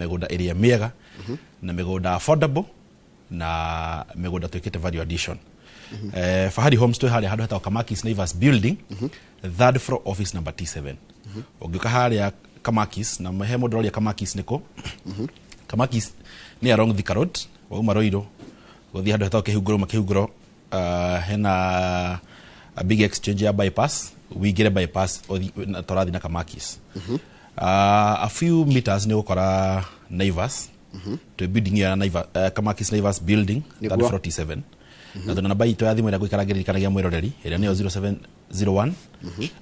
Mĩgũnda ĩrĩa mĩega na mĩgũnda affordable na mĩgũnda twĩkĩte value addition. Fahari Homes twĩ harĩa handũ hetagwo Kamakis Naivas building, third floor, office number T7. Ũngĩũka harĩa Kamakis, na he mũndũ ũroria Kamakis nĩkũ. Kamakis nĩ along Thika Road, wauma Ruiru gũthiĩ handũ hetagwo Kĩhunguro, Makĩhunguro, hena a big exchange ya bypass, wingĩre bypass na tũrathiĩ na Kamakis. A few meters nĩ ũgũkora Naivas. Twĩ building ĩyo ya Naivas, Kamakis Naivas building, third floor, T7. Na tũna namba itũ ya thimũ ĩrĩa ngũikara ngĩririkanagia mwĩroreri, ĩrĩa nĩyo 0701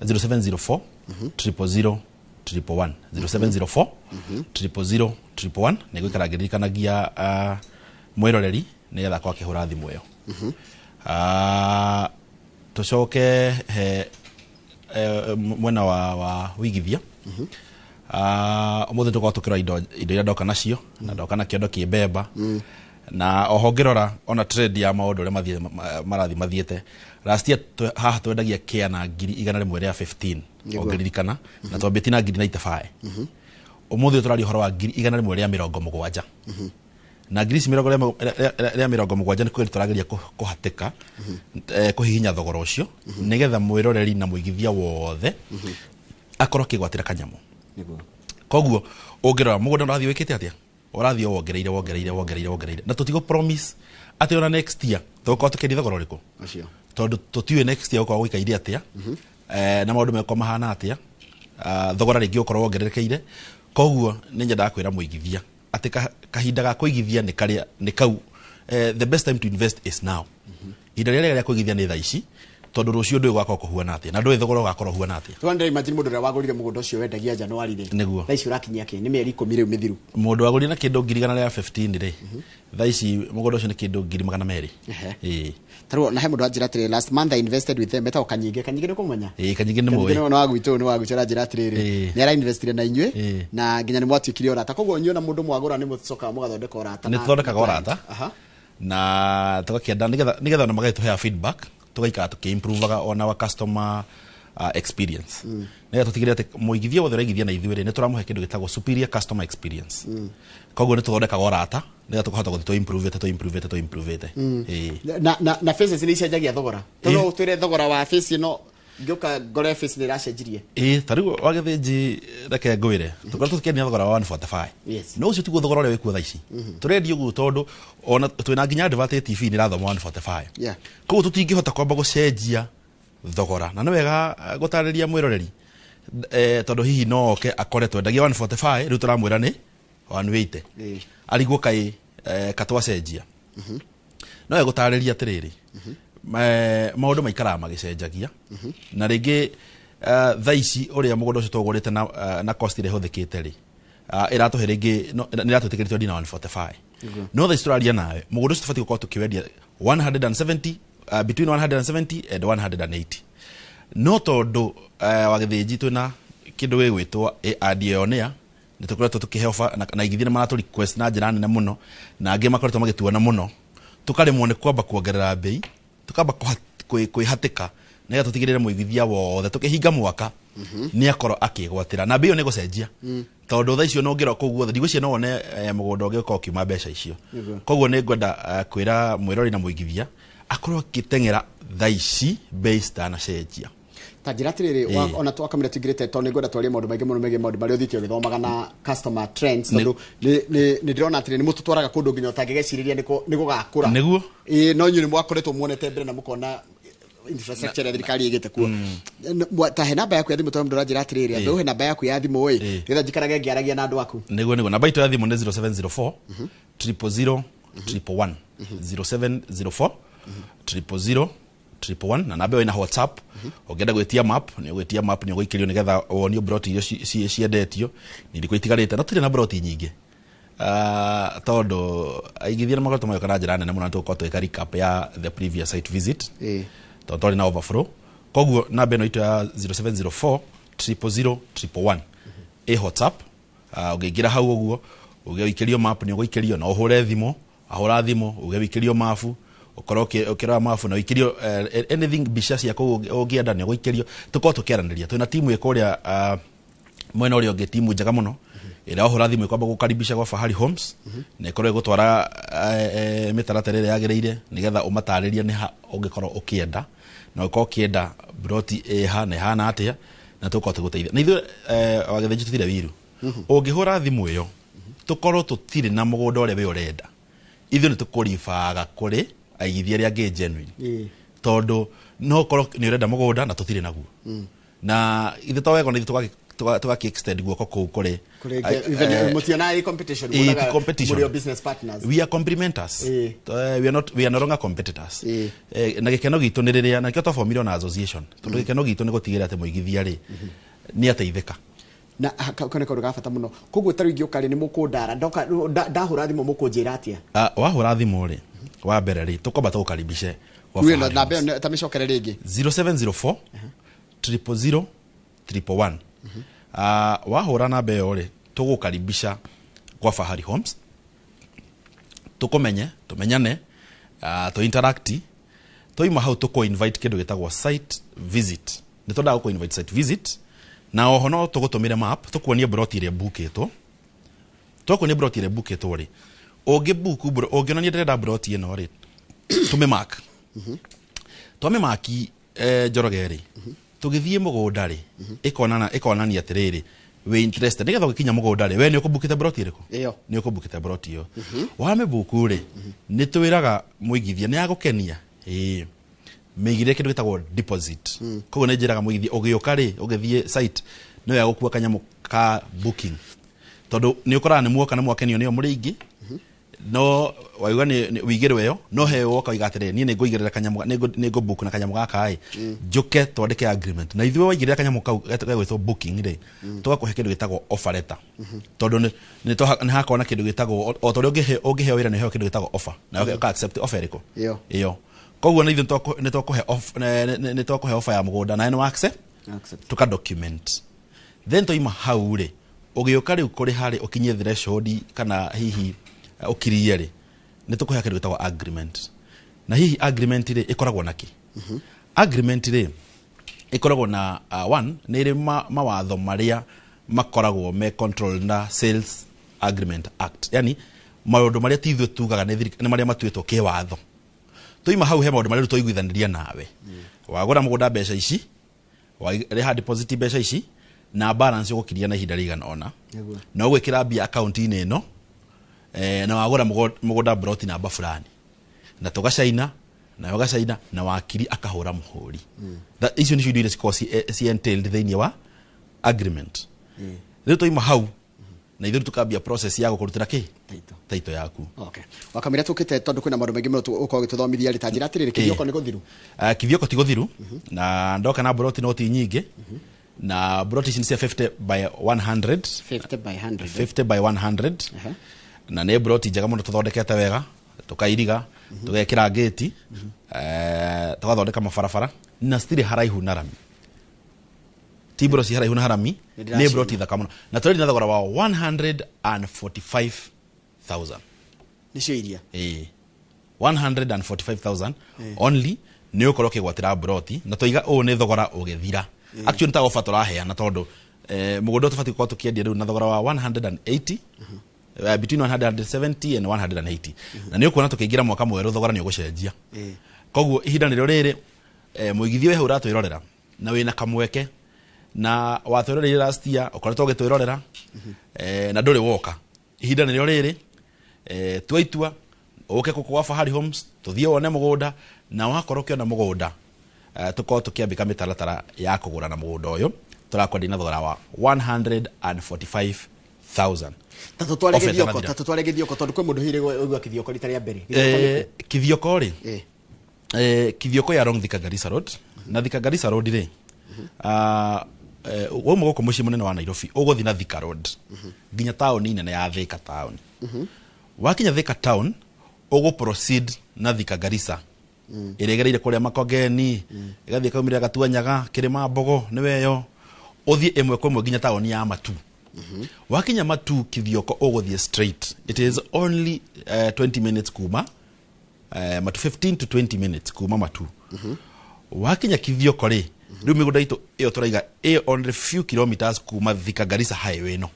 0704 000 111, 0704 000 111. Nĩ ngũikara ngĩririkanagia mwĩroreri nĩgetha akorwo akĩhũra thimũ ĩyo. Tũcoke he mwena wa wĩigithia. Ũmũthĩ tũkorwo tũkĩrora indo iria ndoka nacio, na ndoka na kĩondo kĩ mbemba. Na oho ngĩrora ona trend ya maũndũ ũrĩa marathiĩ mathiĩte, last year haha twendagia kĩa na ngiri 115 ũngĩririkana, na twambĩtie na ngiri 95. Ũmũthĩ ũyũ tũraria ũhoro wa ngiri 170, na ngiri ici mĩrongo rĩa 70 nĩ kũgeria tũrageria kũhatĩka, kũhihinya thogora ũcio nĩgetha mwĩroreri na mũigithia wothe akorwo akĩgwatĩra kanyamũ. Koguo ũngĩrora mũgũnda ũrathiĩ wĩkĩte atĩa, ũrathiĩ o wongereire, wongereire, wongereire, wongereire, na tũtigũ promise atĩ ona next year tũgũkorwo tũkĩendia thogora ũrĩkũ, Ũcio. Tondũ tũtiũĩ next year gũkorwo gũikaire atĩa, na maũndũ megũkorwo mahana atĩa. Thogora rĩngĩ ũkorwo wongererekeire. Koguo nĩ nyendaga kwĩra mũigithia atĩ kahinda ga kũigithia nĩ karĩa nĩ kau. The best time to invest is now. Ihinda rĩrĩa rĩega rĩa kũigithia nĩ thaa ici, tondũ rũciũ ndũĩ gũgakorwo kũhuana atĩa na ndũĩ thogora ũgakorwo ũhuana atĩa. Tũrandĩra, imagine mũndũ ũrĩa wagũrire mũgũnda ũcio wendagia January rĩ. Thaa ici ũrakinyia kĩ? Nĩ mĩeri 10 rĩu mĩthiru. Mũndũ wagũrire na kĩndũ ngiri 115 rĩ, thaa ici mũgũnda ũcio nĩ kĩndũ ngiri 200. Ĩĩ. Tarĩu na he mũndũ anjĩra atĩrĩ, "Last month I invested with them." Etagwo Kanyingĩ. Kanyingĩ nĩ kũmenya? Ĩĩ, Kanyingĩ nĩ Kanyingĩ. mũĩ. Nĩ wa gwitũ aranjĩra atĩrĩrĩ, nĩ arainvestire na inyuĩ na nginya nĩ mwatuĩkire ũrata. Koguo inyuĩ na mũndũ mwagũra nĩ mũcokaga mũgathondeka ũrata Nĩ tũthondekaga na client. Ũrata. Na tũgakĩenda nĩgetha ona magagĩtũhea feedback, tũgaikara tũkĩ-improvaga on our customer experience, nĩgetha tũtigĩrĩre atĩ mũigithia wothe ũraigithia na ithuĩ rĩ, nĩ tũramũhe kĩndũ gĩtagwo superior customer experience. Koguo nĩ tũthondekaga ũrata nĩgetha tũkahota gũthiĩ tũ-improvete, tũ-improvete, tũ-improvete. Ĩĩ. Na phases nĩ icenjagia thogora? Tondũ twĩre thogora wa phase ĩno, ngĩũka ngore phase nĩ ĩracenjirie. Ĩĩ, ta rĩu wagĩthĩnji, reke ngwĩre, tũkoretwo tũkĩendia thogora wa 145. No ũcio tiguo thogora ũrĩa wĩkuo thaa ici. Tũrendia ũguo tondũ ona twĩna nginya advert TV nĩ ĩrathoma 145. Koguo tũtingĩhota kwamba gũcenjia thogora, na nĩ wega gũtarĩria mwĩroreri, tondũ hihi no oke akore twendagia 145, rĩu tũramwĩra nĩ 180. Arigwo kaĩ katwacenjia. No wega gũtarĩria atĩrĩrĩ, maũndũ maikaraga magĩcenjagia, na rĩngĩ thaa ici ũrĩa mũgũnda ũcio tũgũrĩte na cost ĩrĩa ĩhũthĩkĩte rĩ, ĩratũhe rĩngĩ nĩ ĩratwĩtĩkĩria twendie na 145. No thaa ici tũraria nawe, mũgũnda ũcio tũbatiĩ gũkorwo tũkĩwendia 170, between 170 and 180. No tondũ wagĩthĩnji twĩna kĩndũ gĩgwĩtwo ADA on air, nĩ tũkoretwo tũkĩhe offer na igithia nĩ maratũ request na njĩra nene mũno, na angĩ makoretwo magĩtuona mũno, tũkaremwo nĩ kwamba kuongerera mbei, tũkamba kwĩhatĩka nĩgetha tũtigĩrĩre mũigithia wothe tũkĩhinga mwaka nĩ akorwo akĩgwatĩra. Na mbei ĩyo nĩ gũcenjia, tondũ thaa icio no ũngĩrora kũu guothe, ndigwĩciria no wone mũgũnda ũngĩ ũkorwo ũkiuma mbeca icio. Koguo nĩ ngwenda kwĩra mwĩrori na mũigithia akorwo akĩteng'era thaa ici mbei citanacenjia. Ta njĩra atĩrĩrĩ, ona twakamĩra tũingĩrĩte, tondũ nĩ ngwenda twarie maũndũ maingĩ mũno megiĩ maũndũ marĩa ũthiĩte ũgĩthomaga na customer trends, tondũ nĩ ndĩrona atĩrĩ, nĩ mũtũtwaraga kũndũ nginya ũtangĩgecirĩria nĩ gũgakũra. Ĩĩ, no inyuĩ nĩ mwakoretwo muonete mbere na mũkona infrastructure ya thirikari ĩgĩte kuo. Ta he namba yaku ya thimũ, tondũ mũndũ aranjĩra atĩrĩrĩ, ambe ũhe namba yaku ya thimũ ĩ, nĩgetha njikarage ngĩaragia na andũ aku. Nĩguo namba itũ ya thimũ nĩ 0704 000 111, 0704 000 111. Na namba ĩyo ĩna WhatsApp. Ũngĩenda gwĩtia map, nĩ ũgwĩtia map, nĩ ũgũikĩrio nĩgetha wonio broti iria ciendetio, nĩ irĩkũ itigarĩte, na tũtirĩ na broti nyingĩ. Tondũ aigithia nĩ makoretwo magĩũka na njĩra nene mũno, na tũgũkorwo tũgĩka recap ya the previous site visit, tondũ twarĩ na overflow. Koguo namba ĩno itũ ya 0704 000 111 ĩ WhatsApp. Ũngĩingĩra hau ũguo uge ũikĩrio map, nĩ ũgũikĩrio. Na ũhũre thimũ, ahũra thimũ uge ũikĩrio mabu, ũkorwo ũkĩrora mabu na ũikĩrio anything, mbica cia kũu ũngĩenda nĩ ũgũikĩrio. Tũkorwo tũkĩaranĩria, twĩna timu ĩ kũrĩa mwena ũrĩa ũngĩ, timu njega mũno. Ĩrĩa wahũra thimũ ĩkwamba gũkaribisha gwa Fahari Homes, na ĩkorwo ĩgũtwara mĩtaratara ĩrĩa yagĩrĩire, nĩgetha ũmatarĩrie nĩ ha ũngĩkorwo ũkĩenda, na ũkorwo ũkĩenda broti ĩha na ĩhana atĩa, na tũkorwo tũgũteithia. Na ithuĩ wagĩthĩnji tũtirĩ wiru. Ũngĩhũra thimũ ĩyo tũkorwo tũtirĩ na mũgũnda ũrĩa we ũrenda, ithuĩ nĩ tũkũribaga kũrĩ aigithia arĩa angĩ genuine, tondũ no ũkorwo nĩ ũrenda mũgũnda na tũtirĩ naguo, na ithuĩ to wega na ithuĩ tũgakĩ extend guoko kũu kũrĩ Mũtiona ĩ competition? Ti Muonaga competition. Mũrĩ o business partners. We are complementers. We are no longer competitors. Na gĩkeno gitũ nĩ rĩrĩa na nĩkĩo twabomire ona association, tondũ gĩkeno gitũ nĩ gũtigĩrĩra atĩ mũigithia rĩ nĩ ateithĩka. Na kau nĩ kaũndũ ga bata mũno. Koguo ta rĩu ingĩũka rĩ, nĩ mũkũndara ndoka ndahũra thimũ, mũkũnjĩra atĩa? Ah, wahũra thimũ rĩ, wa mbere rĩ, tũkwamba tũgũkaribishe gwa Kuĩ Fahari namba Homes. ĩyo ta mĩcokere rĩngĩ. 0704 000 111. Wahũra namba ĩyo rĩ, tũgũkaribisha gwa Fahari Homes, tũkũmenye, tũmenyane, tũ interact. Twaima hau, tũkũ invite kĩndũ gĩtagwo site visit. Nĩ twendaga gũkũ invite site visit, na oho no tũgũtũmĩre map, tũkuonie broti ĩrĩa mbukĩtwo. Twakuonia broti ĩrĩa mbukĩtwo rĩ, ũngĩ ũngĩonania ndĩrenda broti ĩno rĩ, tũmĩmark. Twamĩmaki, Njoroge rĩ, tũgĩthiĩ mũgũnda rĩ, ĩkonana ĩkonania atĩrĩrĩ, wĩ interested, nĩgetha ũgĩkinya mũgũnda rĩ, we nĩ ũkũbukĩte broti ĩrĩkũ. Ĩyo. Nĩ ũkũbukĩte broti ĩyo. Wamĩbuku rĩ, nĩ twĩraga mũigithia nĩ yagũkenia, ĩĩ, mĩigithia kĩndũ gĩtagwo deposit. Koguo nĩ njĩraga mũigithia ũgĩũka rĩ, ũgĩthiĩ site, no ya gũkua kanyamũ ka booking, tondũ nĩ ũkoraga nĩ muoka na mwakenio nĩyo mũrĩ aingĩ, no waiga nĩ wĩigĩrwo ĩyo, no he woka waiga atĩrĩrĩ, niĩ nĩ ngũigĩrĩra kanyamũ, nĩ ngũbook na kanyamũ gaka ĩ, njũke twandĩke agreement na ithuĩ. Waigĩrĩra kanyamũ kau gegwĩtwo booking rĩ, tũgakũhe kĩndũ gĩtagwo offer letter, tondũ nĩ hakorwo na kĩndũ gĩtagwo o ta ũrĩa ũngĩheo wĩra, nĩ ũheo kĩndũ gĩtagwo offer, na ũka accept offer ĩrĩkũ. Ĩyo. Ĩyo. Koguo na ithuĩ nĩ twakũhe offer ya mũgũnda, nawe nĩ wa accept. Accept. Tuka document, then twaima hau rĩ, ũgĩũka rĩu kũrĩha rĩ, ũkinyie threshold kana hihi ũkirie rĩ, nĩ tũkũhe kĩndũ gĩtagwo agreement. Na hihi agreement rĩ, ĩkoragwo na kĩ? Agreement rĩ, ĩkoragwo na one, nĩ ĩrĩ mawatho marĩa makoragwo me control na Sales Agreement Act, yani maũndũ marĩa ti ithuĩ tugaga, nĩ marĩa matuĩtwo kĩwatho. Twaima hau, he maũndũ marĩa rĩu twaiguithanĩria nawe: wagũra mũgũnda mbeca ici, warĩha deposit mbeca ici, na balance ũgũkiria na ihinda rĩigana ũna, na ũgwĩkĩra mbia akaunti-inĩ ĩno, na wagũra mũgũnda broti namba fulani, na tũgacaina na ũgacaina na wakiri akahũra mũhũri. Icio nĩcio indo iria cikoragwo ci entailed thĩinĩ wa agreement. Rĩu twaima hau, na ithuĩ tukambia process ya gũkũrutĩra kĩ? Title. Title yaku. Okay, wakamĩra tũkĩte, tondũ kwĩna maũndũ maingĩ mũno ũkorwo ũgĩtũthomithia rĩ, ta njĩra atĩrĩrĩ, kĩthioko nĩ gũthiru? Kithioko ti gũthiru, na ndoka na broti no ti nyingĩ, na broti ici nĩ cia 50 by 100. 50 by 100. 50 by 100. Na nĩ broti njega mũno, tũthondekete wega, tũkairiga, tũgekĩra ngĩti, tũgathondeka mabarabara, na citirĩ haraihu na rami, ti broti haraihu na harami. Nĩ Nĩ ndĩraciona. broti thaka mũno, na tũrendi na thogora wa 145,000. Nĩcio iria? Ĩĩ, 145,000 only, nĩ ũkorwo ũkĩgwatĩra broti. Na twaiga ũũ nĩ thogora ũgĩthira, actually nĩ ta ofa tũraheana, tondũ mũgũnda ũyũ tũbatiĩ gũkorwo tũkĩendia rĩu na thogora wa 180, between 170 and 180, na nĩ ũkuona tũkĩingĩra mwaka mwerũ thogora nĩ ũgũcenjia. Koguo ihinda nĩrĩo rĩrĩ, mũigithia wĩ hau ũratwĩrorera na wĩna kamweke na watwĩroreire last year, ũkoretwo ũgĩtwĩrorera, na ndũrĩ woka, ihinda nĩrĩo rĩrĩ, tua itua ũke gũkũ gwa Fahari Homes, tũthiĩ wone mũgũnda, na wakorwo ũkĩona mũgũnda, tũkorwo tũkĩambĩka mĩtaratara ya kũgũra na mũgũnda ũyũ tũrakwendia na thogora wa 145,000. Ta tũtware Offer gĩthioko. ĩtanathira. Ta tũtware gĩthioko, tondũ kwĩ mũndũ hihi ũigua kĩthioko rita rĩa mbere. Gĩthioko nĩ kũ? Kithioko rĩ, Kithioko ya along Thika Garissa Road. Na Thika Garissa Road rĩ, wauma gũkũ mũciĩ mũnene wa Nairobi, ũgũthiĩ na Thika Road nginya taũni nene ya Thika town. Wakinya Thika town, ũgũ proceed na Thika Garissa ĩrĩa ĩgereire kũrĩa Makongeni, ĩgathiĩ ĩkaumĩrĩra Gatuanyaga, Kĩrĩma Mbogo, nĩweyo ũthiĩ ĩmwe kwa ĩmwe nginya taũni ya Matu. Wakinya Matu Kithioko, ũgũthiĩ straight. It is only 20 minutes kuma Matu, 15 to 20 minutes kuma Matu. Wakinya Kithioko rĩ, Rĩu mĩgũnda itũ ĩyo tũraiga ĩ only few kilometers kuma Thika Garissa highway ĩno.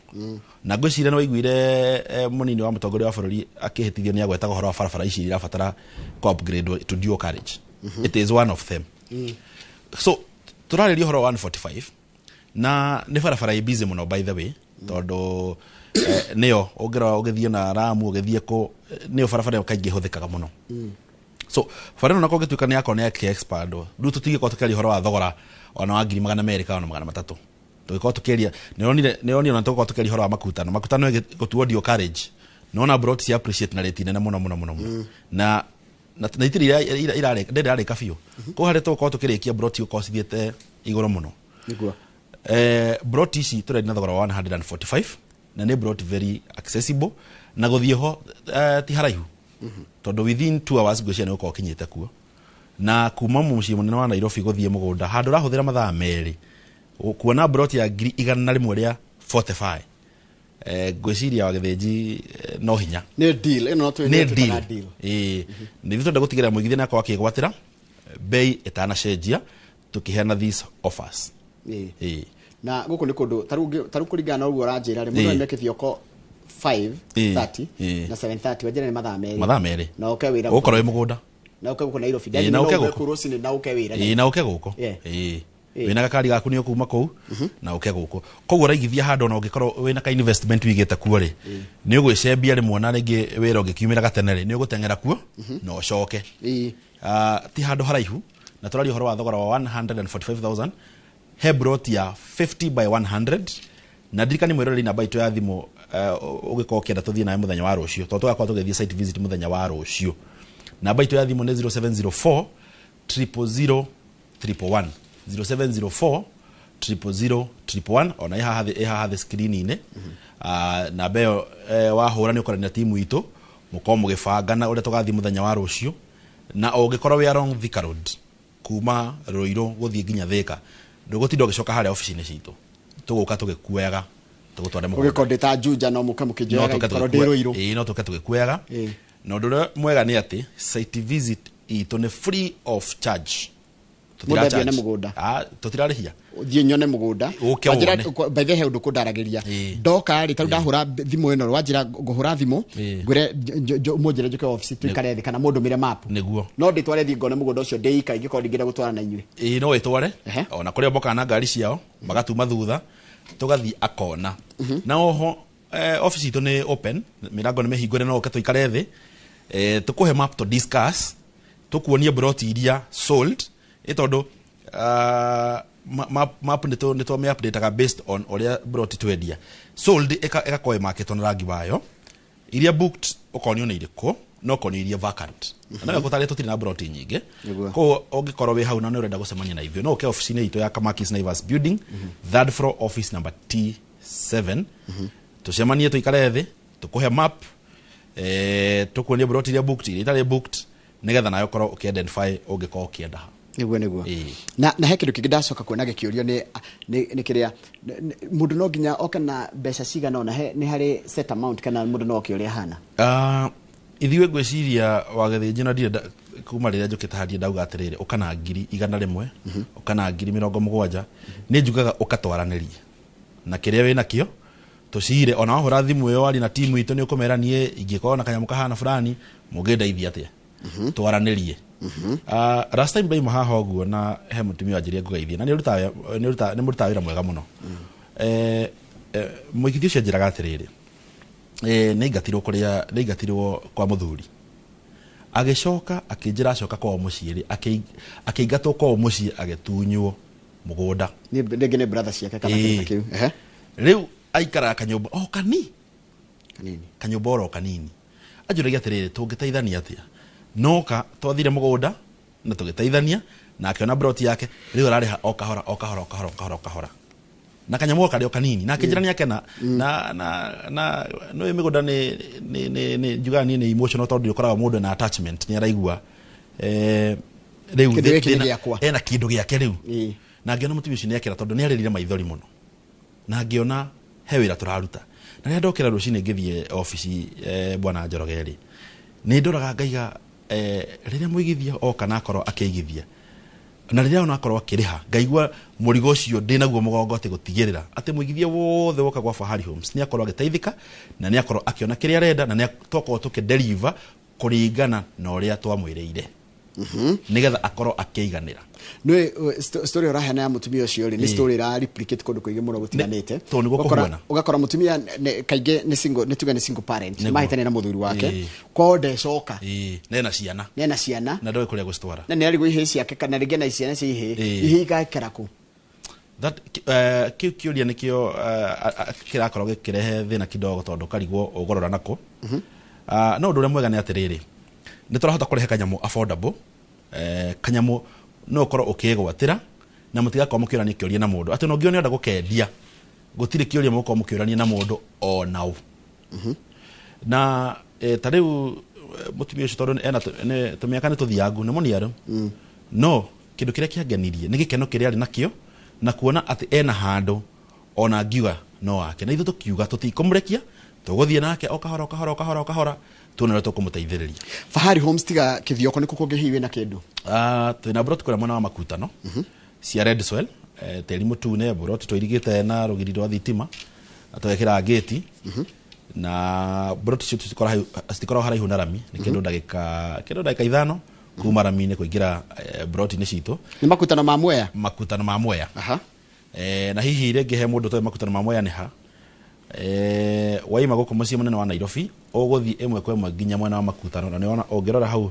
Na ngwĩciria nĩ waiguire mũnini wa mũtongoria wa bũrũri akĩhĩtithio nĩ agwetaga ũhoro wa barabara ici irabatara kũ upgrade to dual carriage. It is one of them. So tũrarĩria ũhoro wa 145 na nĩ barabara ĩ busy mũno, by the way, tondũ nĩyo ũngĩrora ũgĩthiĩ na Ramu, ũgĩthiĩ kũ, nĩyo barabara ĩyo kaingĩ ĩhũthĩkaga mũno. So bara ĩno nako gĩtuĩka nĩ yakorwo nĩ yake expand, rĩu tũtingĩkorwo tũkĩaria ũhoro wa thogora ona wa 200,000 kana ona 300. Tũgĩkorwo tũkĩaria nĩ ona tũgĩkorwo tũkĩaria ũhoro wa makutano, makutano gũtuo dual carriage, nona broti cia appreciate na rate nene mũno mũno mũno mũno, na na na itirĩ ndĩrĩ irarĩka biũ. Koguo harĩa tũgũkorwo tũkĩrĩkia, broti gũkorwo cithiĩte igũrũ mũno. Nĩguo. Broti ici tũrendia na thogora wa 145, na nĩ broti very accessible, na gũthiĩ ho ti haraihu, tondũ within 2 hours ngwĩciria nĩ ũgũkorwo ũkinyĩte kuo. Na kuma mũciĩ mũnene wa Nairobi gũthiĩ mũgũnda handũ ũrahũthĩra mathaa 2 kuona broti ya 145,000, ngwĩciria wa Gĩthĩnji, no hinya. Nĩ deal ĩno, no nĩ twĩtaga deal. Deal. Ĩĩ, nĩ ithuĩ twenda gũtigĩrĩra mũigithia nĩ akorwo akĩgwatĩra bei ĩtanacenjia tũkĩheana these offers. Ĩĩ. Na gũkũ nĩ kũndũ tarĩu kũringana na ũguo ũranjĩra rĩ, mũndũ aime Kĩthioko 5:30 na 7:30, wanjĩra nĩ mathaa 2. Mathaa 2. Na ũke wĩra. Ũgũkorwo wĩ mũgũnda. Na ũke gũkũ Nairobi. Ĩĩ, na ũke No ume gũkũ. kũu rũcinĩ na ũke wĩra. Ĩĩ, na ũke gũkũ. Ĩĩ, wĩna gakari gaku nĩ ũkuma kũu na ũke gũkũ. Koguo ũraigithia handũ ona ũngĩkorwo wĩna ka investment wĩigĩte kuo rĩ, nĩ ũgwĩcembia rĩmwe, na rĩngĩ wĩra ũngĩkiumĩra gatene rĩ, nĩ ũgũteng'era kuo na ũcoke. Ti handũ haraihu, na tũraria ũhoro wa thogora wa 145,000, he broti ya 50 by 100. Na ndirikani mwĩroreri namba itũ ya thimũ, ũgĩkorwo ũkĩenda tũthiĩ nawe mũthenya wa rũciũ, tondũ tũgakorwo tũgĩthiĩ site visit mũthenya wa rũciũ. Namba itũ ya thimũ nĩ 0704 000 111, 0704 000 111. Ona ĩ haha thĩ screen-inĩ. Namba ĩyo, wahũra nĩ ũkwaranĩria timu itũ, mũkorwo mũgĩbangana ũrĩa tũgathiĩ mũthenya wa rũciũ. Na ũngĩkorwo wĩ along Thika Road kuma Ruiru gũthiĩ nginya Thika, ndũgũtinda ũgĩcoka harĩa ofici-inĩ citũ, tũgũka tũgĩkuoyaga tũgũtware mũgũnda. Ũgĩkorwo ndĩ ta Juja, no mũke No mũkĩnjoyaga tũke ingĩkorwo ndĩ Ruiru. Ĩĩ, no tũke tũgĩkuoyaga. Na ũndũ ũrĩa mwega nĩ atĩ site visit itũ nĩ free of charge. Mũndũ athiĩ Tũtira one charge. mũgũnda. Ah, tũtirarĩhia. Thiĩ nyone mũgũnda. Ũke Wanjĩra- wone. By the way, he ũndũ kũndaragĩria. Ndoka rĩ, tarĩu ndahũra thimũ ĩno, wanjĩra ngũhũra thimũ, ngwĩre mũnjĩre njũke ofici tũikare thĩ kana mũndũmĩre map. Nĩguo. No ndĩtware thiĩ ngone mũgũnda ũcio ndĩ ika ingĩkorwo ndingĩenda gũtwara na inyuĩ? Ĩĩ, no ĩtware. Ona kũrĩa mokaga na ngari ciao magatuma thutha, tũgathiĩ akona. Na oho office itũ nĩ open, mĩrango nĩ mĩhingũre, no ũke tũikare thĩ, tũkũhe map to discuss, tũkuonie broti iria sold, ĩ tondũ map nĩ tũmĩ updateaga based on ũrĩa broti twendia. Sold ĩgakorwo ĩmakĩtwo na rangi wayo, iria booked ũkonio nĩ irĩkũ, no ũkonio iria vacant, na no gũtarĩ tũtirĩ na broti nyingĩ. Koguo ũngĩkorwo wĩ hau na nĩ ũrenda gũcemania na ithuĩ, no ũke ofici-inĩ itũ ya Kamakis Naivas building, third floor, office number T7, tũcemanie, tũikare thĩ, tũkũhe map, tũkuonie broti iria booked, iria itarĩ booked, nĩgetha nawe ũkorwo ũkĩ-identify ũngĩkorwo ũkĩenda ha. Nĩguo. Na he kĩndũ kĩngĩ ndacoka kuona gĩkĩũrio nĩ kĩrĩa mũndũ no nginya oke na mbeca cigana ũna, nĩ harĩ set amount kana mũndũ no oke ũrĩa ahana? Ithuĩ ngwĩciria wa Gĩthĩnji na ndirĩ kuma rĩrĩa njũkĩte haha ndirĩ ndauga atĩrĩrĩ ũka na 100,000, ũka na 70,000. Nĩ njugaga ũkatwaranĩrie na kĩrĩa wĩ nakĩo, tũcire. Ona wahũra thimũ ĩyo warie na timu itũ, nĩ ũkũmera niĩ ingĩkorwo na kanyamũ kahana fulani, mũngĩndeithia atĩa, twaranĩrie. Last time ndaima haha ũguo na he mũtumia wanjĩrire ngũgeithie, na nĩ mũrutaga wĩra mwega mũno. Mũigithia ũcio anjĩraga atĩrĩrĩ, nĩ aingatirwo kũrĩa, nĩ aingatirwo kwa mũthuri, agĩcoka akĩnjĩra acoka kwao mũciĩ rĩ, akĩingatwo kwao mũciĩ, agĩtunywo mũgũnda. Rĩngĩ nĩ brother ciake kana kĩndũ ta kĩu. Rĩu aikaraga kanyũmba o kani Kanini. Kanyũmba oro kanini. Anjũragia atĩrĩrĩ, tũngĩteithania atĩa? Noka twathire mũgũnda na tũgĩteithania na akĩona broti yake, rĩu ararĩha o kahora o kahora o kahora o kahora o kahora na kanyamũ karĩ o kanini, na akĩnjĩra nĩ akena. Na nĩ mĩgũnda nĩ njugaga niĩ nĩ emotional, tondũ ũkoraga mũndũ na attachment, nĩ araigua rĩu Kĩndũ gĩkĩ nĩ gĩakwa. Ena kĩndũ gĩake rĩu. Na ngĩona mũtumia ũcio nĩ akena, tondũ nĩ arĩrire maithori mũno, na ngĩona he wĩra tũraruta. Na rĩrĩa ndokĩra rũcinĩ ngĩthiĩ obici, bwana Njoroge rĩ, nĩ ndoraga ngaiga, rĩrĩa mũigithia oka na akorwo akĩigithia, Na rĩrĩa ona akorwo akĩrĩha, ngaigua mũrigo ũcio ndĩnaguo mũgongo, atĩ gũtigĩrĩra atĩ mũigithia wothe woka gwa Fahari Homes nĩ akorwo agĩteithĩka na nĩ akorwo akĩona kĩrĩa arenda, na nĩ twakorwo tũkĩdeliver kũringana na ũrĩa twamwĩrĩire, nĩgetha akorwo akĩiganĩra. Nĩ story ũraheana ya mũtumia ũcio rĩ, nĩ story ĩra replicate kũndũ kũingĩ mũno gũtiganĩte. Tondũ nĩguo kũhuana. Ũgakora mũtumia kaingĩ nĩ single, nĩ tuge nĩ single parent, mahĩtania na mũthuri wake, kwao ndecoka. Nena ciana. Nena ciana. Na ndoĩ kũrĩa gũcitwara. Na nĩ arigwo ihĩĩ ciake kana rĩngĩ na ciana cia ihĩĩ, ihĩĩ igaikara kũ? That kĩu kĩũria nĩkĩo kĩrakorwo gĩkĩrehe thĩna kidogo, tondũ karigwo ũgũrora nako. No ũndũ ũrĩa mwega nĩ atĩrĩrĩ, nĩ tũrahota kũrehe kanyamũ affordable, kanyamũ no ũkorwo ũkĩgwatĩra na mũtigakorwo mũkĩũrania kĩũria na mũndũ atĩ no ngĩone enda gũkendia, gũtirĩ kĩũria mũgũkorwo mũkĩũrania na mũndũ ona ũ. Na ta rĩu mũtumia ũcio, tondũ ena tũmĩaka nĩ tũthiangu, nĩ mũniaru, no kĩndũ kĩrĩa kĩangenirie nĩ gĩkeno kĩrĩa arĩ nakĩo na kuona atĩ ena handũ ona ngiuga no wake, na ithuĩ tũkiuga tũtikũmũrekia, tũgũthiĩ nake o kahora o kahora o kahora o kahora, tuone ũrĩa tũkũmũteithĩrĩria. Fahari Homes tiga Kithioko, nĩ kũ kũngĩ hihi wĩna kĩndũ? Twĩna broti kũrĩa mwena wa Makutano cia red soil, tĩri mũtune, broti tũirigĩte na rũgiri rwa thitima na tũgekĩra gĩti, na broti icio citikoragwo haraihu na rami, nĩ kĩndũ ndagĩka 5 kuma rami-inĩ kũingĩra broti-inĩ citũ. Nĩ Makutano ma Mwea? Makutano ma Mwea. Na hihi rĩngĩ he mũndũ ũtoĩ Makutano ma Mwea nĩ ha? Waima gũkũ mũciĩ mũnene wa Nairobi, ũgũthiĩ ĩmwe kwa ĩmwe nginya mwena wa Makutano, na nĩwona ũngĩrora hau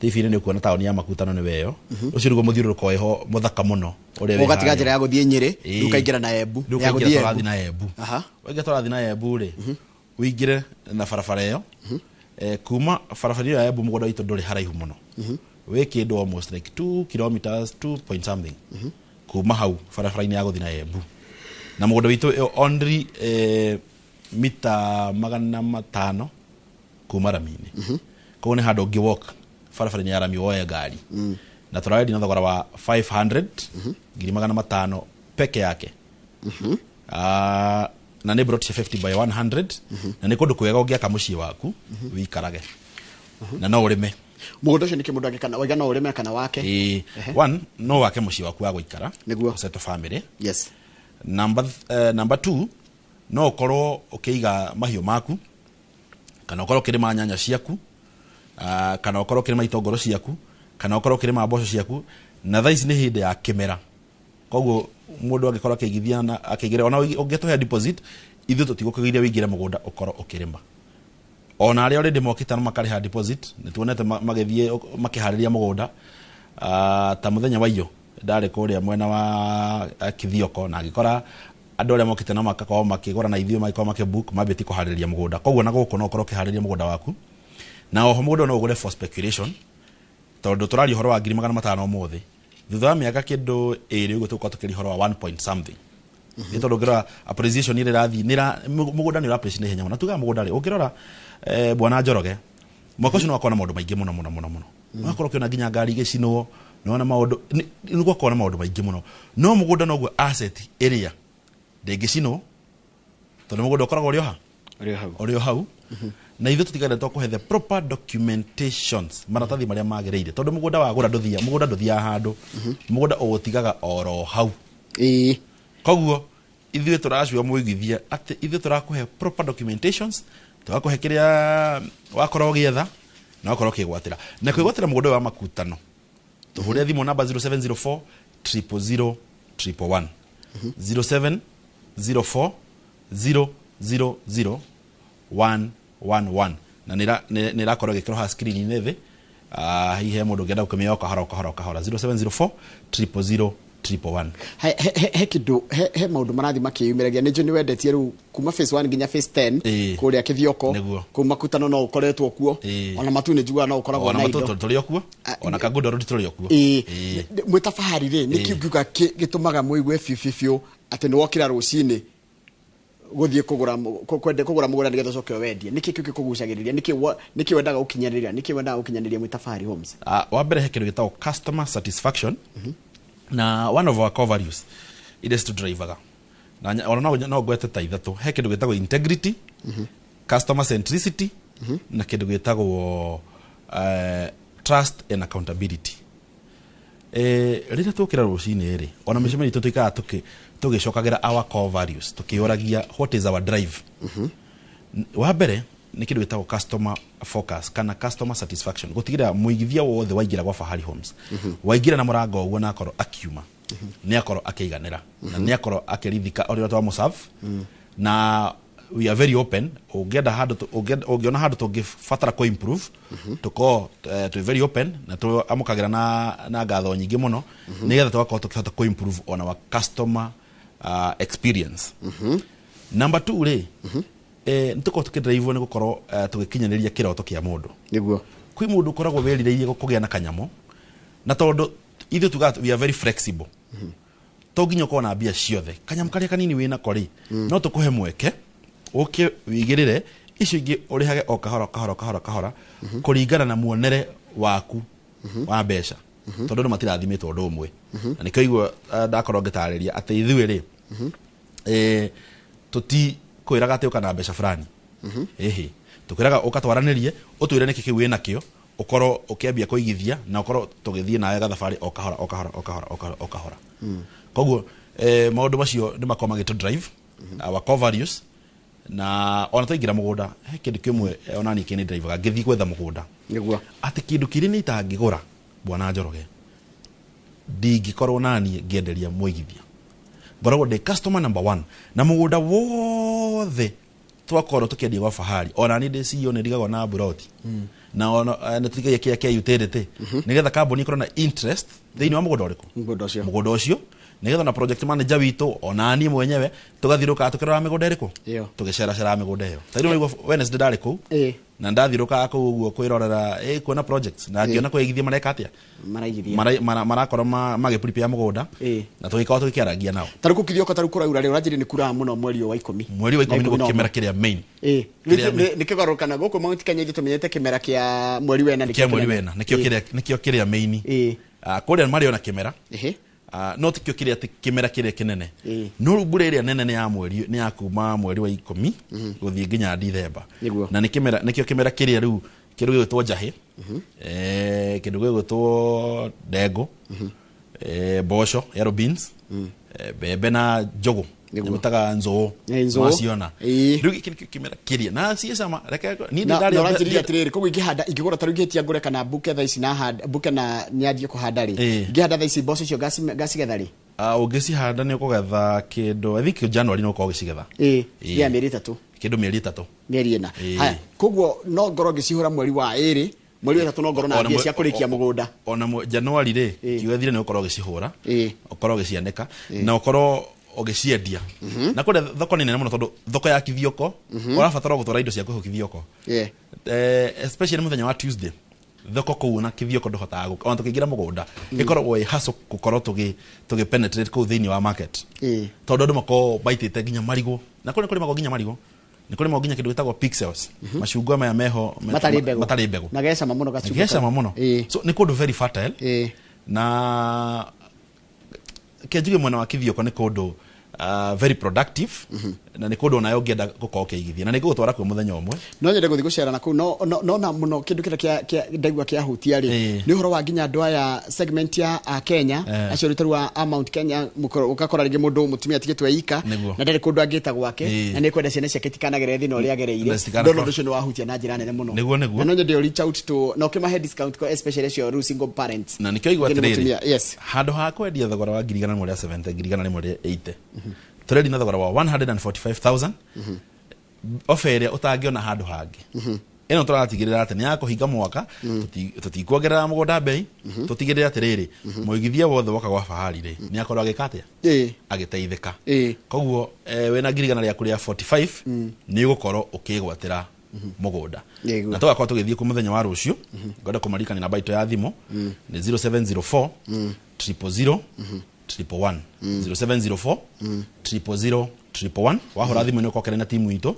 TV-inĩ nĩ ũkuona taũni ya Makutano nĩ weyo. Ũcio nĩguo mũthiũrũrũko wĩho mũthaka mũno ũrĩa wĩ Ũgatiga harĩa. njĩra ya gũthiĩ Nyĩrĩ, rĩu ũkaingĩra na Embu. Rĩu Ya ũkaingĩra gũthiĩ tũrathiĩ Embu. na Embu. Waingĩra tũrathiĩ na Embu rĩ, ũingĩre na barabara ĩyo. Kuma barabara ĩyo ya Embu mũgũnda witũ ndũrĩ haraihu mũno. Wĩ kĩndũ almost like 2 kilometers, 2 point something. Kuma hau barabara-inĩ ya gũthiĩ na Embu. Na mũgũnda witũ ĩyo only mita 500 kuma rami-inĩ. Koguo nĩ handũ ũngĩ walk barabara-inĩ ya rami woe ngari. Na tũrarendia na thogora wa 500, ngiri magana matano peke yake. Na nĩ broti cia 50 by 100, na nĩ kũndũ kwega ũngĩaka mũciĩ waku wĩikarage. Na no ũrĩme. Mũgũnda ũcio nĩ kĩ mũndũ angĩkana, waiga no ũrĩme kana wake? One, no wake mũciĩ waku wa gũikara. Nĩguo. Settle family. Number 2, no ũkorwo ũkĩiga mahiũ maku, kana ũkorwo ũkĩrĩma nyanya ciaku, kana ũkorwo ũkĩrĩma itũngũrũ ciaku, kana ũkorwo ũkĩrĩma mboco ciaku, na thaa ici nĩ hĩndĩ ya kĩmera. Koguo mũndũ angĩkorwo akĩigithia na akĩigĩrĩra, ona ũngĩtũhe deposit, ithuĩ tũtigũkũgiria wĩingĩre mũgũnda ũkorwo ũkĩrĩma. Ona arĩa already mokĩte na makarĩha deposit, nĩ tuonete magĩthiĩ makĩharĩria mũgũnda. Ta mũthenya wa iyo ndarĩ kũrĩa mwena wa Kithioko, na ngĩkora andũ arĩa mokĩte na makakorwo makĩgũra na ithuĩ magĩkorwo makĩbook, mambĩtie kũharĩria mũgũnda. Koguo na gũkũ no ũkorwo ũkĩharĩria mũgũnda waku. Na oho mũgũnda no ũgũre for speculation, tondũ tũraria ũhoro wa ngiri magana matano ũmũthĩ. Thutha wa mĩaka kĩndũ ĩrĩ ũguo tũgũkorwo tũkĩaria ũhoro wa 1 point something. Nĩ tondũ ũngĩrora appreciation ĩrĩa ĩrathiĩ, mũgũnda nĩ ũra appreciate na ihenya mũno. Na tugaga mũgũnda rĩ, ũngĩrora, bwana Njoroge, mwaka ũcio nĩ wakorwo na maũndũ maingĩ mũno, mũno, mũno, mũno. Wakorwo ũkĩona nginya ngari igĩcinwo, nĩwona maũndũ, nĩ gwakorwo na maũndũ maingĩ mũno. No mũgũnda noguo asset ĩrĩa ndĩngĩcinwo, tondũ mũgũnda ũkoragwo ũrĩ o ha? Ũrĩ o hau. Ũrĩ o hau. Na ithuĩ tũtigaire twakũhe the proper documentations, maratathi marĩa magĩrĩire, tondũ mũgũnda wagũra ndũthiaga, mũgũnda ndũthiaga handũ. Mũgũnda ũgũtigaga oro hau. Koguo ithuĩ tũracua mũigithia atĩ ithuĩ tũrakũhe proper documentations, tũgakũhe kĩrĩa wakorwo ũgĩetha na wakorwo ũkĩgwatĩra. Na kwĩgwatĩra mũgũnda ũyũ wa Makutano, tũhũre thimũ namba zero seven zero four triple zero triple one. Zero seven zero four zero zero zero one one one. Na nĩ ĩrakorwo ĩgĩkĩrwo haha screen-inĩ thĩ. Hihi he mũndũ ũngĩenda gũkĩmĩoya o kahora, o kahora, o kahora. Zero seven zero four triple zero triple one. He kĩndũ, he maũndũ marathiĩ makĩyumĩragia. Nĩ njũĩ nĩ wendetie rĩu kuma phase 1 nginya phase 10, kũrĩa Kithioko, kũu Makutano no ũkoretwo kuo. Ona Matu nĩ njiguaga no ũkoragwo Ona na Matu indo. tũrĩ o kuo. Ona Kangundo Road tũrĩ o kuo. Mwĩ ta Fahari rĩ, nĩ kĩ ũngiuga gĩtũmaga mũigue biũ biũ biũ atĩ nĩ wokĩra rũcinĩ gũthiĩ kũgũra kwenda kũgũra mũgũnda nĩgetha ũcoke wendie? Nĩkĩ kĩu gĩkũgucagĩrĩria? Nĩkĩ wendaga gũkinyanĩria? Nĩkĩ wendaga gũkinyanĩria mwĩ ta Fahari Homes? Wa mbere he kĩndũ gĩtagwo customer satisfaction. Na one of our core values iria citũdrivaga. Na ona no ngwete ta ithatũ. He kĩndũ gĩtagwo integrity, customer centricity, na kĩndũ gĩtagwo trust and accountability. Rĩrĩa tũkĩra rũcinĩ rĩ, ona mĩcemanio itũ tũikaraga tũgĩcokagĩra our core values, tũkĩũragia what is our drive. Wa mbere nĩ kĩndũ gĩtagwo customer focus kana customer satisfaction, gũtigĩrĩra mũigithia wothe waingĩra gwa Fahari Homes, waingĩra na mũrango ũguo na akorwo akiuma, nĩ akorwo akĩiganĩra na nĩ akorwo akĩrithika ũrĩa twamũserve. Na we are very open, ũngĩenda handũ, ũngĩona handũ tũngĩbatara kũ improve, tũkorwo twĩ very open na tũamũkagĩra na ngatho nyingĩ mũno, nĩgetha tũgakorwo tũkĩhota kũ improve on our customer experience. Number 2 rĩ, nĩ tũkorwo tũkĩdrive nĩ gũkorwo tũgĩkinyanĩria kĩroto kĩa mũndũ. Nĩguo. Kwĩ mũndũ ũkoragwo wĩrirĩirie kũgĩa na kanyamũ, na tondũ ithuĩ tugaga we are very flexible, to nginya ũkorwo na mbia ciothe, kanyamũ karĩa kanini wĩnako rĩ, no tũkũhe mweke ũke wĩigĩrĩre icio ingĩ ũrĩhage o kahora kahora kahora kahora, kũringana na muonere waku wa mbeca, tondũ andũ matirathimĩtwo ũndũ ũmwe. Na nĩkĩo igua ndakorwo ngĩtarĩria atĩ ithuĩ rĩ, tũtikwĩraga atĩ ũka na mbeca fulani, ĩhĩ, tũkwĩraga ũka twaranĩrie, ũtwĩre nĩkĩ kĩu wĩnakĩo, ũkorwo ũkĩambia kũigithia na ũkorwo tũgĩthiĩ nawe gathabarĩ o kahora o kahora o kahora o kahora o kahora. Koguo maũndũ macio nĩ makorwo magĩtũ drive our core values. Na ona twaingĩra mũgũnda, he kĩndũ kĩmwe ona niĩ kĩnĩ drive ngĩthiĩ gwetha mũgũnda. Nĩguo. Atĩ kĩndũ kĩrĩa nĩ itangĩgũra, bwana Njoroge, ndingĩkorwo naniĩ ngĩenderia mũigithia, ngoragwo ndĩ customer number one. Na mũgũnda wothe twakorwo tũkĩendia gwa Fahari, ona niĩ ndĩ CEO nĩ ndigagwo na buroti, na ona nĩ tũtigagia kĩrĩa kĩa utility, nĩgetha kambuni ĩkorwo na interest thĩinĩ wa mũgũnda ũrĩkũ? Mũgũnda ũcio. Mũgũnda ũcio, nĩgetha na project manager witũ ona niĩ mwenyewe tũgathiũrũrũkaga tũkĩroraga mĩgũnda ĩrĩkũ, Ĩyo. tũgĩceraceraga mĩgũnda ĩyo. Ta rĩu nĩguo Wednesday ndarĩ kũu na ndathiũrũrũkaga kũu ũguo kwĩrorera, kuona projects, na ngĩona kwĩigithia mareka atĩa. Maraigithia. Marakorwo magĩ prepare mũgũnda, na tũgĩkorwo tũgĩkĩaragia nao. Ta rĩu kũu Kithioko, ta rĩu kũraura rĩ, ũranjĩrire nĩ kuraga mũno mweri ũyũ wa 10. Mweri wa 10 Na nĩguo 11. kĩmera kĩrĩa main. Kĩrĩa Nĩ kĩgarũrũkana gũkũ Mount Kenya ithuĩ tũmenyete kĩmera kĩa mweri wena nĩkĩo kĩa mweri kĩnene. wena nĩkĩo kĩrĩa, nĩkĩo kĩrĩa main. Kũrĩa marĩ ona kĩmera, no tikĩo kĩrĩa kĩmera kĩrĩa kĩnene. No rĩu mbura ĩrĩa nene nĩ ya mweri, nĩ ya kuma mweri wa 10 gũthiĩ nginya Dithemba. Na nĩ kĩmera, nĩkĩo kĩmera kĩrĩa rĩu kĩndũ gĩgwĩtwo njahĩ, kĩndũ gĩgwĩtwo ndengũ, mboco, yellow beans, mbembe na njũgũ. Nĩmũtaga nzũũ. Nzũũ. Waciona. Rĩu gĩkĩ nĩkĩo kĩmera kĩrĩa na ciĩ cama. Reke niĩ Na ndarĩa na ũranjĩrire atĩrĩrĩ, koguo ingĩhanda, ingĩgũra ta rĩu ingĩtia ngũre kana mbuke thaa ici na handa, mbuke na nyanjie kũhanda rĩ. Ingĩhanda thaa ici mboco icio ngacigetha rĩ? Ũngĩcihanda nĩ ũkũgetha kĩndũ, I think January nĩ ũkorwo ũgĩcigetha. Ya mĩeri 3. Kĩndũ mĩeri 3. Mĩeri 4. Haya, koguo no ngorwo ngĩcihũra mweri wa 2, mweri wa 3 no ngorwo na mbia cia kũrĩkia mũgũnda. Ona January rĩ, kiuga thire nĩ ũkorwo ũgĩcihũra, ũkorwo ũgĩcianĩka, na ũkorwo ũgĩciendia. Na kũrĩa thoko nĩ nene mũno, tondũ thoko ya Kithioko, ũrabatara gũtwara indo ciaku hau Kithioko. Especially mũthenya wa Tuesday, thoko kũu na Kithioko ndũhotaga gũka, ona tũkĩingĩra mũgũnda, ĩkoragwo ĩ hustle gũkorwo tũgĩ penetrate kũu thĩinĩ wa market. Tondũ andũ makoragwo maitĩte nginya marigũ. Na kũrĩa kũrĩmagwo nginya marigũ. Nĩ kũrĩmagwo nginya kĩndũ gĩtagwo pixels. Macungwa maya meho, Matarĩ mbegũ. matarĩ mbegũ. Na gecama mũno gacungwa. Gecama mũno. So nĩ kũndũ very fertile. Na kĩnjuge mwena wa Kithioko nĩ kũndũ very productive, na nĩ kũndũ onawe ũngĩenda gũkorwo ũkĩigithia, na nĩ ngũgũtwara kuo mũthenya ũmwe. No nyende gũthiĩ gũcera na kũu, no na mũno kĩndũ kĩrĩa kĩa ndaigua kĩahutia rĩ, nĩ ũhoro wa nginya andũ aya segment ya a Kenya, acio rĩu tarĩu a Mount Kenya, ũgakora rĩngĩ mũndũ mũtumia atigĩtwo e ika, na ndarĩ kũndũ angĩta gwake, na nĩ kwenda ciana ciake itikanagerere thĩna ũrĩa agereire. Na citikana- Ndona ũndũ ũcio nĩ wahutia na njĩra nene mũno. Nĩguo, nĩguo. Na no nyende reach out to, na ũkĩmahe discount kwa especially acio rĩu single parents. Na nĩkĩo igua Nĩ atĩrĩrĩ, mũtumia, yes. handũ ha kwendia thogora wa ngiri igana rĩmwe rĩa 70, ngiri igana rĩmwe rĩa 80, tũrendia na thogora wa 145,000, ofa ĩrĩa ũtangĩona handũ hangĩ. Ĩno tũratigĩrĩra atĩ nĩ ya kũhinga mwaka, tũtikuongerera mũgũnda bei, tũtigĩrĩre atĩrĩrĩ, mũigithia wothe woka gwa Fahari rĩ, nĩ akorwo agĩka atĩa? Agĩteithĩka. Koguo wĩna ngiri igana rĩaku rĩa 45, nĩ ũgũkorwo ũkĩgwatĩra mũgũnda. Na tũgakorwo tũgĩthiĩ kuo mũthenya wa rũciũ. Ngwenda kũmaririkania namba itũ ya thimũ nĩ 0704 000 111. 0704 000 111. Wahũra thimũ nĩ ũkorwo na timu itũ,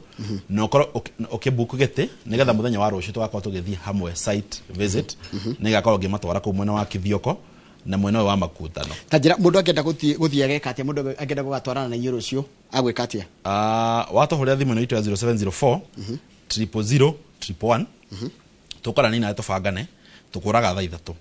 na ũkorwo ũkĩbook gĩtĩ, nĩgetha mũthenya wa rũciũ tũgakorwo tũgĩthiĩ hamwe site visit, nĩgakorwo ngĩmatwara kũu mwena wa Kithioko na mwena ũyũ wa Makutano. Ta njĩra, mũndũ angĩenda gũthiĩ ageka atĩa? Mũndũ angĩenda gũgatwarana na inyuĩ rũciũ agwĩka atĩa? Watũhũrĩra thimũ ĩno itũ ya 0704 000 111, tũkwaranĩria nawe tũbangane, tũkũraga thaa 3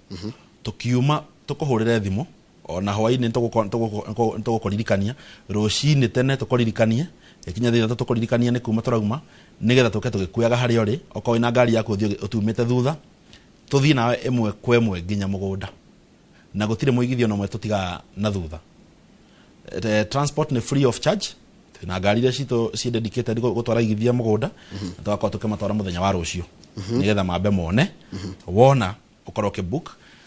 tũkiuma Tũkũhũrĩre thimũ ona hwaĩ-inĩ, tũgũkũririkania rũcinĩ tene, tũkũririkanie ĩkinya thaa 3, tũkũririkania nĩ kuma tũrauma, nĩgetha tũke tũgĩkuaga harĩa ũrĩ. Okorwo wĩna ngari yaku, ũthiĩ ũtumĩte thutha, tũthiĩ nawe ĩmwe kwa ĩmwe nginya mũgũnda, na gũtirĩ mũigithio na ũmwe tũtigaga na thutha. Transport nĩ free of charge. Twĩna ngari iria citũ ci dedicated gũtwara igithia mũgũnda, na tũgakorwo tũkĩmatwara mũthenya wa rũciũ, nĩgetha mambe mone. Wona ũkorwo ũkĩbook,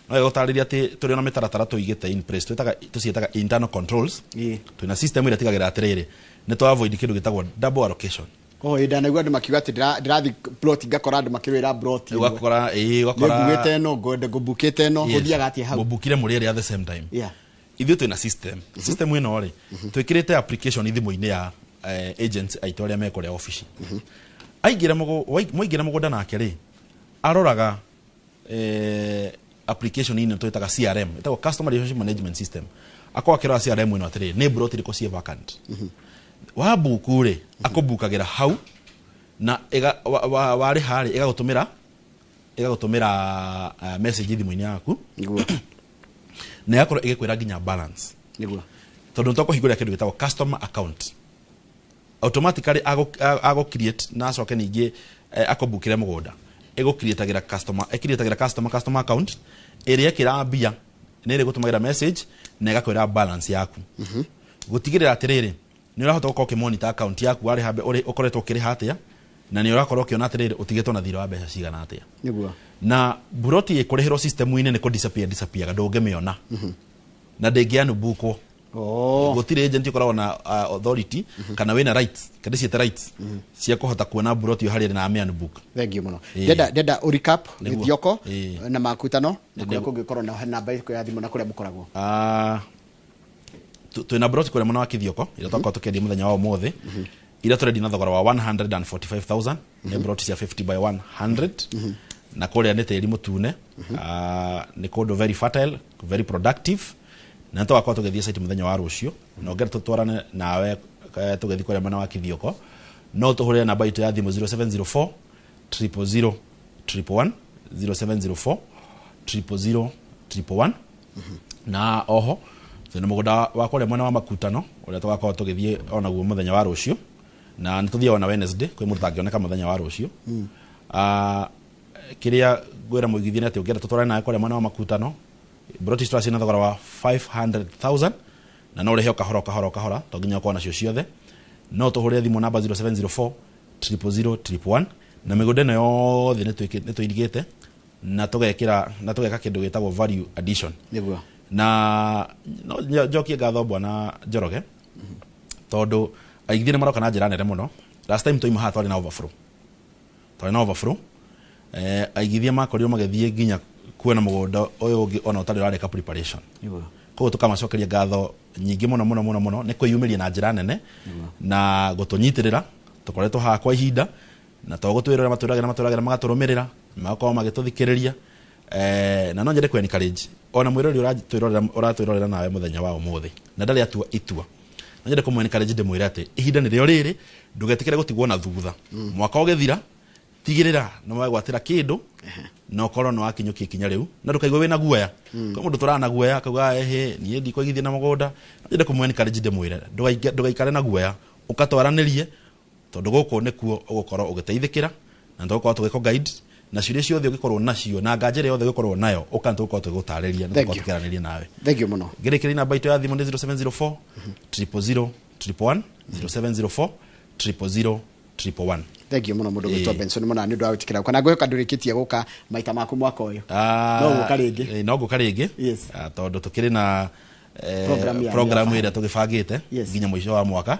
no gũtarĩria atĩ tũrĩ ona mĩtaratara tũigĩte in place, twĩtaga tũciĩtaga internal controls. Twĩna system ĩrĩa tigagĩra atĩrĩrĩ, nĩ twa avoid kĩndũ gĩtagwo double allocation. Oh, ĩ ndanaigua andũ makiuga atĩ ndĩrathiĩ plot ngakora andũ makĩrũĩra plot ĩmwe. Ũgakora ĩĩ, ũgakora nĩngugĩte ĩno, ngwende ngũmbukĩte ĩno. Gũthiaga atĩa hau? Mũbukire mũrĩ erĩ at the same time. Ithuĩ twĩna system. System ĩno rĩ, twĩkĩrĩte application thimũ-inĩ ya agents aitũ arĩa me kũrĩa obici. Aingĩra mwaingĩra mũgũnda nake rĩ, aroraga application ĩno twĩtaga CRM, ĩtagwo customer relationship management system. Akorwo akĩrora CRM ĩno atĩrĩrĩ, nĩ plot ĩrĩkũ ciĩ vacant. Wabuku rĩ, akũbukagĩra hau na warĩha rĩ, ĩgagũtũmĩra message thimũ-inĩ yaku, na ĩgakorwo ĩgĩkwĩra nginya balance, tondũ nĩtwakũhingũrĩra kĩndũ gĩtagwo customer account. Automatically agũ create na acoke ningĩ akũbukĩre mũgũnda, ĩgũcreatagĩra customer, ĩcreatagĩra customer account ĩrĩa ĩkĩra mbia nĩ ĩrĩgũtũmagĩra message na ĩgakwĩra balance yaku, gũtigĩrĩra atĩrĩrĩ, nĩ ũrahota gũkorwo ũkĩmonitor account yaku, warĩha ũkoretwo ũkĩrĩha atĩa, na nĩ ũrakorwo ũkĩona atĩrĩrĩ, ũtigĩtwo na thirĩ wa mbeca cigana atĩa. Na buroti ĩkũrĩhĩrwo system-inĩ nĩ kũ disappear disappear, ndũngĩmĩona na ndĩngĩanubukwo. Gũtirĩ agent ũkoragwo na authority kana wĩna rights, kana ciĩte rights cia kũhota kuona buroti ĩyo harĩa ĩrĩ na amĩunbook. Thank you mũno. Ndenda ũrecap. Gĩthioko na makutano na kũrĩa kũngĩkorwo na namba ĩrĩkũ ya thimũ na kũrĩa mũkoragwo. Ah, twĩna broti kũrĩa mwena wa Kithioko ĩrĩa twakorwo tũkĩendia mũthenya wa ũmũthĩ, iria tũrendia na thogora wa 145,000. Nĩ broti cia 50 by 100, na kũrĩa nĩ tĩri mũtune. Ah, nĩ kũndũ very fertile, very productive, na nĩ tũgakorwo tũgĩthiĩ site mũthenya wa rũciũ, na ũngĩenda tũtwarane nawe tũgĩthiĩ kũrĩa mwena wa Kithioko, no tũhũrĩre namba itũ ya thimũ 0704 000 111, 0704 000 111. Na oho twĩna mũgũnda wa kũrĩa mwena wa Makutano ũrĩa tũgakorwo tũgĩthiĩ onaguo mũthenya wa rũciũ, na nĩ tũthiaga ona Wednesday kwĩ mũndũ tangĩoneka mũthenya wa rũciũ. Ah, kĩrĩa ngwĩra mũigithia nĩ atĩ ũngĩenda tũtwarane nawe kũrĩa mwena wa Makutano, broti tũraciĩ na thogora wa 500,000, na no ũrĩhe o kahora o kahora o kahora, to nginya ũkorwo nacio ciothe. No tũhũrĩre thimũ namba 0704 000 111. Na mĩgũnda ĩno yothe nĩ tũirigĩte na tũgekĩra na tũgeka kĩndũ gĩtagwo value addition. Na no njokie ngatho bwana Njoroge, tondũ aigithia nĩ maroka na njĩra nene mũno. Last time twaima haha twarĩ na overflow, aigithia makorirwo magĩthiĩ nginya kuona mũgũnda ũyũ ũngĩ ona ũtarĩ ũrarĩka preparation. Koguo tũkamacokeria ngatho nyingĩ mũno mũno mũno mũno nĩ kwĩyumĩria na njĩra nene na gũtũnyitĩrĩra. Tũkoretwo haha kwa ihinda, na to gũtwĩrora matwĩragĩra, matwĩragĩra, magatũrũmĩrĩra, magakorwo magĩtũthikĩrĩria. Na no nyende kũ encourage ona mwĩrori ũratwĩrorera nawe mũthenya wa ũmũthĩ na ndarĩ atua itua, no nyende kũmũ encourage, ndĩmwĩre atĩ ihinda nĩrĩo rĩrĩ, ndũgetĩkĩre gũtigwo na thutha. Mwaka ũgĩthira, tigĩrĩra nĩ wegwatĩra kĩndũ na ũkorwo nĩ wakinyũkia ikinya rĩu, na ndũkaigue wĩna guoya. Kwĩ mũndũ tũrana na guoya akauga, "Ehe, niĩ ndikũigithia na mũgũnda." No nyende kũmũ encourage, ndĩmwĩre ndũgaikare na guoya, ũkatwaranĩrie, tondũ gũkũ nĩkuo ũgũkorwo ũgĩteithĩkĩra, na nĩtũgũkorwo tũgĩkũ guide na ciũria ciothe ũngĩkorwo nacio na nganja ĩrĩa yothe ũngĩkorwo nayo, ũka nĩtũgũkorwo tũgĩgũtarĩria na Thank tũgũkorwo you. tũkĩaranĩria nawe. Thank you mũno. Ngĩrĩkĩrĩria, namba itũ ya thimũ nĩ 0704 000 111, 0704 000 111. Thank you mũno mũndũ gwĩtwo Benson mũna nĩ ũndũ wa gwĩtĩkĩra gũka, na ngwĩhoka ndũrĩkĩtie gũka maita maku mwaka ũyũ. No gũka rĩngĩ. No ngũka rĩngĩ. Ah, tondũ tũkĩrĩ na Program program ya ĩrĩa tũgĩbangĩte nginya mũico wa mwaka,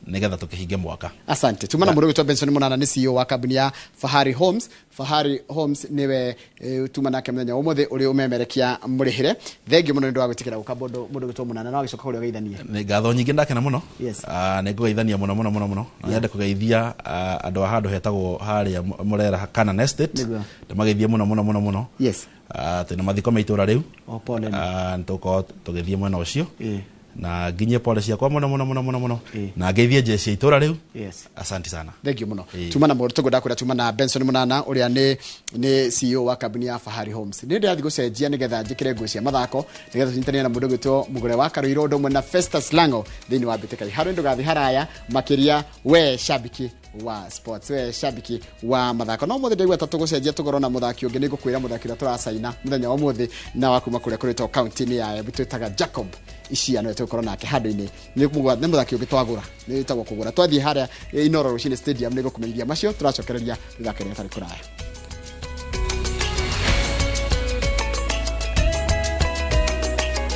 nĩgetha tũkĩhinge mwaka. Asante. Tuma na mũndũ gwĩtwo Benson Munana, nĩ CEO wa kambuni ya Fahari Homes. Fahari Homes nĩwe tuma nake mũthenya wa ũmũthĩ ũrĩ ũmemerekia mũrĩhĩre. Thank you mũno nĩ ũndũ wa gwĩtĩkĩra gũka, mũndũ gwĩtwo Munana, na wagĩcoka kũrĩa ũgeithanie. Nĩ ngatho nyingĩ, ndakena mũno. Ah, nĩ ngũgeithania mũno mũno mũno mũno, na nyende kũgeithia andũ a handũ hetagwo harĩa Mũrera Canaan Estate. Ndĩmageithie mũno mũno mũno mũno. Ah, twĩna mathiko ma itũra rĩu. O, pole. Ah, nĩ tũgũkorwo tũgĩthiĩ mwena ũcio. Na nginyie pole ciakwa muno muno muno muno muno. Na ngeithie jeshi ya itũra rĩu. Yes. Asante sana. Thank you muno. Tuma na mũndũ tũngwenda kwĩra tuma na Benson Munana ũrĩa nĩ CEO wa kambuni ya Fahari Homes. Nĩ ndĩrathiĩ gũcenjia nĩgetha njĩkĩre nguo cia mathako nĩgetha tũnyitanĩre na mũndũ ũgwĩtwo Mũgũre wa Karũirũ ũndũ ũmwe na Festus Lango thĩinĩ wa Mbĩtĩka. Harũ ndũgathiĩ haraya makĩria we shabiki wa sports, we shabiki wa mathako. No mũthĩ ndaigua ta tũgũcenjia tũkorwo na mũthaki ũngĩ, nĩ ngũkwĩra mũthaki ũrĩa tũracaina mũthenya wa ũmũthĩ na wa kuma kũrĩa kũrĩtwo kaunti-inĩ ya Embu twĩtaga Jacob Isia, nĩwe tũgũkorwo nake handũ-inĩ. Nĩ mũthaki ũngĩ twagũra, nĩ wĩtagwo kũgũra. Twathiĩ harĩa Inoro Rũcinĩ Stadium nĩ ngũkũmenyithia macio tũracokereria mĩthako ĩrĩa ĩtarĩ kũraya.